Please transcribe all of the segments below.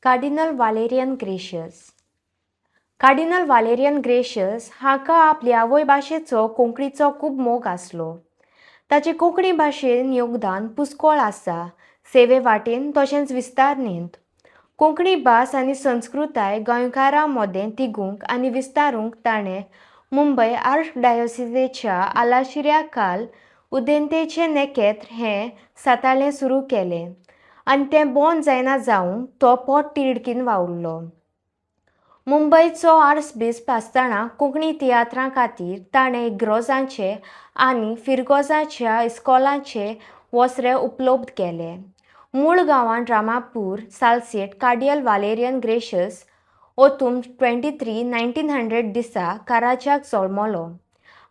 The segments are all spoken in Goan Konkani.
Cardinal Valerian Gracious. Cardinal Valerian Gracious हाका आपली आवय भाशेचो, कोंकणीचो खूब मोग आसलो. ताचें कोंकणी भाशेन योगदान पुस्कोळ आसा, सेवे वाटेन तशेंच विस्तारणेंत. कोंकणी भास आनी संस्कृताय गोंयकारां मदें तिगूंक आनी विस्तारूंक ताणें मुंबय आर्कडायोसिजेच्या आलाशिऱ्या खाल उदेंतेचें नेकेत्र हें साताळें सुरू केलें आनी तें बंद जायना जावंक तो पोटतिडकीन वावुरलो. मुंबयचो आर्सबिस्प आसतना कोंकणी तियात्रां खातीर ताणें इग्रोजांचे आनी फिरगोजाच्या इस्कोलांचे वसरे उपलब्ध केले. मूळ गांवांत रामापूर, सालसेट, कार्डियल वालेरियन ग्रेशस ओतूम 23, 1900 दिसा काराच्याक जल्मलो.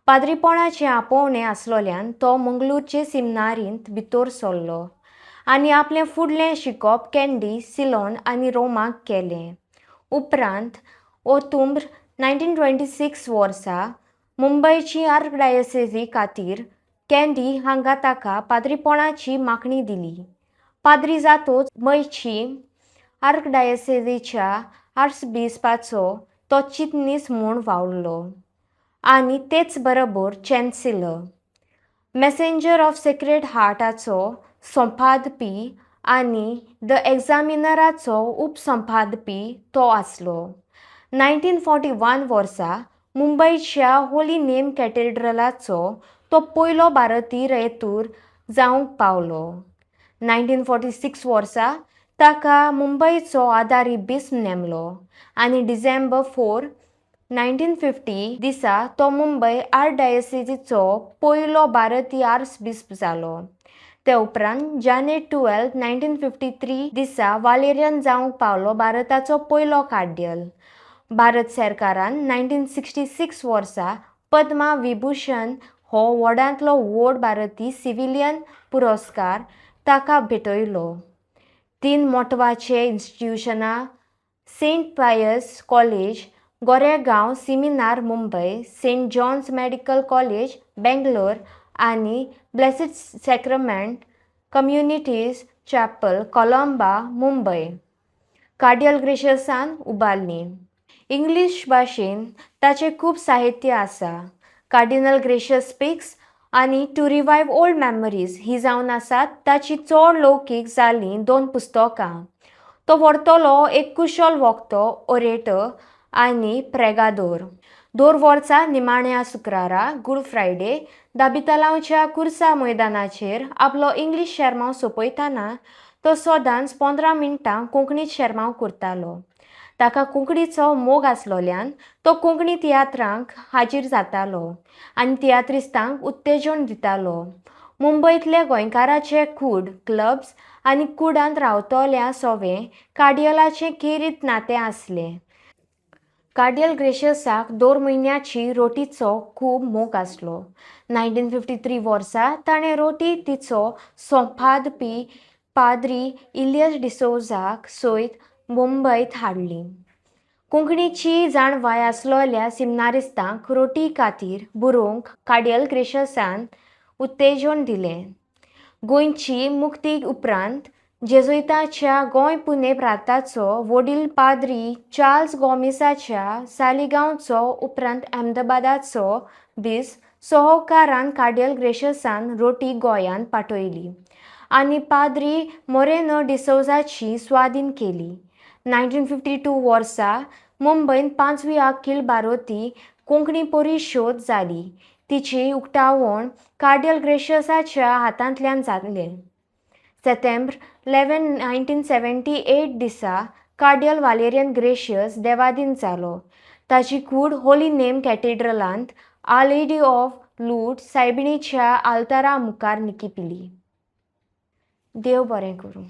पाद्रीपणाचें आपोवणें आसलोल्यान तो मंगळूरचे सिमनारींत भितर सरलो आनी आपलें फुडलें शिकप कँडी, सिलोन आनी रोमाक केलें. उपरांत ओतूंब्र 1926 वर्सा मुंबयची आर्कडायोसेजी खातीर कँडी हांगा ताका पाद्रीपणाची मागणी दिली. पाद्री जातोच मुंबयची आर्कडायोसेजीच्या आर्सबिस्पाचो तो चितनीस म्हूण वावुरलो आनी तेच बरोबर चॅन्सिलर, मॅसेंजर ऑफ सेक्रेड हार्टाचो संपादपी आनी the एग्जामिनराचो उपसंपादपी तो आसलो. 1941 वर्सा मुंबयच्या होली नेम कॅथेड्रलाचो तो पयलो भारतीय रेतूर जावंक पावलो. 1946 वर्सा ताका मुंबयचो आदारी बिस्प नेमलो आनी डिसेंबर 4, 1950 दिसा तो मुंबय आर्कडायोसिजीचो पयलो भारतीय आर्सबिस्प जालो. ते उपरांत जानेर 12, 1953 दिसा वालेरियन जावंक पावलो भारताचो पयलो कार्डियल. भारत सरकारान 1966 वर्सा पद्मा विभूषण हो व्हडांतलो व्हड भारतीय सिविलियन पुरस्कार ताका भेटयलो. तीन म्हत्वाचे इन्स्टिट्युशनां: saint Pius college, Goregaon seminary, Mumbai, saint John's medical college, Bangalore आनी blessed sacrament communities chapel, Colaba, Mumbai cardinal ग्रेशसान उबारली. इंग्लीश भाशेन ताचें खूब साहित्य आसा. कार्डिनल ग्रेशियस स्पिक्स आनी टू रिवायव ओल्ड मेमरीज ही जावन आसात ताची चड लौकीक जाल्लीं दोन पुस्तकां. तो व्हरतलो एक कुशल वक्तो, ओरेटर आनी प्रेगादोर. दर वर्सा निमाण्या शुक्रारा, गूड फ्रायडे, दाबितलांवच्या कुर्सा मैदानाचेर आपलो इंग्लीश शेर्मांव सोंपयतना तो सदांच 15 मिनटां कोंकणीत शेर्मांव करतालो. ताका कोंकणीचो मोग आसलोल्यान तो कोंकणी तियात्रांक हाजीर जातालो आनी तियात्रिस्तांक उत्तेजन दितालो. मुंबयतले गोंयकाराचे कूड, क्लब्स आनी कुडांत रावतल्या सोवें कार्डियलाचें खेरीत नातें आसलें. कार्डियल ग्रेशियसाक दर म्हयन्याची रोटीचो खूब मोग आसलो. 1953 वर्सा ताणें रोटी तिचो संपादपी पाद्री इलियस डिसोजाक सयत मुंबयत हाडली. कोंकणीची जाणवाय आसलोल्या सिमनारिस्तांक रोटी खातीर बरोवंक कार्डियल ग्रेशियसान उत्तेजन दिलें. गोंयची मुक्ती उपरांत जेजुइताच्या गोंय पुणे प्रांताचो वडील पाद्री चार्ल्स गोमिसाच्या सालिगांवचो, उपरांत अहमदाबादाचो बिस्प सहकारान कार्डियल ग्रेशसान रोटी गोंयांत पाठयली आनी पाद्री मोरेनो डिसोजाची स्वादीन केली. 1952 वर्सा मुंबयंत पांचवी अखील भारतीय कोंकणी परिशद जाली. तिची उक्तावण कार्डियल ग्रेशियसाच्या हातांतल्यान जालें. सेतेंब्र 11, 1978 दिसा कार्डियल वालेरियन ग्रेशियस देवादीन जालो. ताची कूड holy name कॅथेड्रलांत our lady of Lourdes सायबिणीच्या आल्तारा मुखार निकिपिली. देव बरें करूं.